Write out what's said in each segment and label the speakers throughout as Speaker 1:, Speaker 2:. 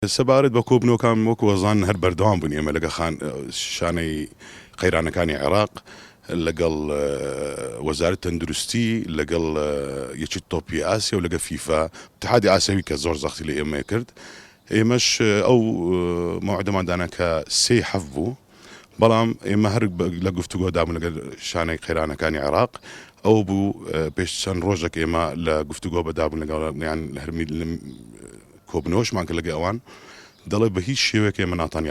Speaker 1: سەبارەت بە کۆبوونەوەکان وەکو ئەزانن هەر بەردەوام بووین ئێمە لەگە خان شانەی قەیرانەکانی عێراق لەگەڵ وەزارەت تەندروستی لەگەڵ یەکێتی تۆپی ئاسیا و لەگە فیفا اتحادی ئاسیاوی کە زۆر زەختی لە ئێمە کرد ئێمەش ئەو مەوعدەمان دانا کە سێی حەف بوو بەڵام ئێمە هەر لە گفتوگۆدا بوون لەگەل شانەی قەیرانەکانی عێراق ئەوە بوو پێش چەند ڕۆژێک ئێمە لە گفتوگۆ بەدابوون لەگەڵ یان هەرمی کۆبنەوەشمان کرد لەگە ئەوان دەڵێ بە هیچ شێوەیەک ئێمە ناتان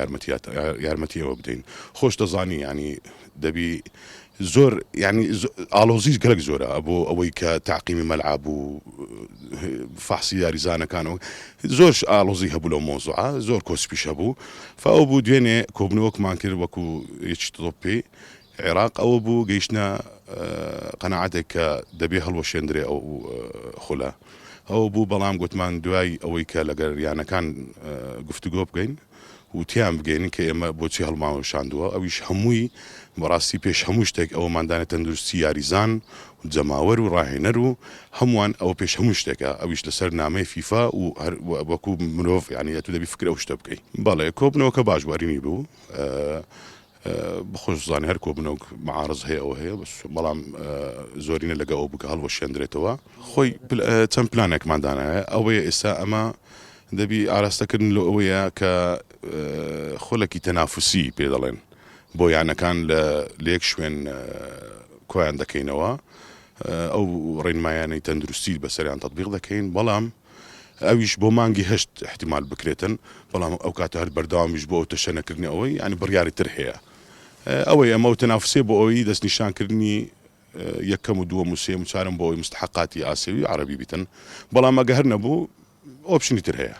Speaker 1: یارمەتی ئێوە بدەین خۆش دەزانی ینی دەبی زۆر ینی ئالۆزی گەلک زۆرە بۆ ئەوەی کە تاقیمی مەلعاب و فەحسی یاریزانەکانەوە زۆر ئالۆزی هەبوو لەو مۆزوعە زۆر کۆسپیش هەبوو فەئەو بوو دوێنێ کۆبنەوەکمان کرد وەکو یەکی تۆپی عێراق ئەوە بوو گەیشتە قەناعەتێک کە دەبێ هەڵوەشێندرێ ئەو خولە ئەوە بوو بەڵام گوتمان دوای ئەوەی کە لەگەر یانەکان گفتوگۆ بکەین و تیان بگەین کە ئێمە بۆچی هەڵمانوەشاندووە ئەویش هەمووی بەڕاستی پێش هەموو شتێک ئەوەماندانە تەندروستی یاریزان و جەماوەر و ڕاهێنەر و هەمووان ئەوە پێش هەموو شتێکە ئەویش لەسەر نامەی فیفا و هەر وەکو مرۆڤ یانی ئەتوو دەبی فکر ئەو شتە بکەی. بەڵێ کۆبنەوەکە باش بوو ئەرینی بوو بەخۆش زانی هەر کۆبنەوەک معارز هەیە ئەوە هەیە بەس بەڵام زۆرینە لەگە ئەو بوو کە هەڵوەشێندرێتەوە خۆی چەند پلانێکمان دانایە ئەوەیە ئێستا ئەمە دەبی ئاراستەکردن لە ئەوەیە کە خولەکی تەنافوسی پێ دەڵێن بۆ یانەکان لە لەیەک شوێن کۆیان دەکەینەوە ئەو ڕێنمایانەی تەندروستی بەسەریان تەتبیق دەکەین بەڵام ئەویش بۆ مانگی هەشت احتیمال بکرێتن بەڵام ئەو کاتە هەر بەردەوامیش بۆ ئەو تەشەنەکردنی ئەوەی ینی بڕیاری تر هەیە ئەوەی ئەمە و تەنافسێ بۆ ئەوەی دەستنیشانکردنی یەکەم و دووەم و سێم و چارم بۆ ئەوەی مستحقاتی ئاسیوی عەرەبی بیتن بەڵام ئەگە هەر نەبوو option ی تر هەیە.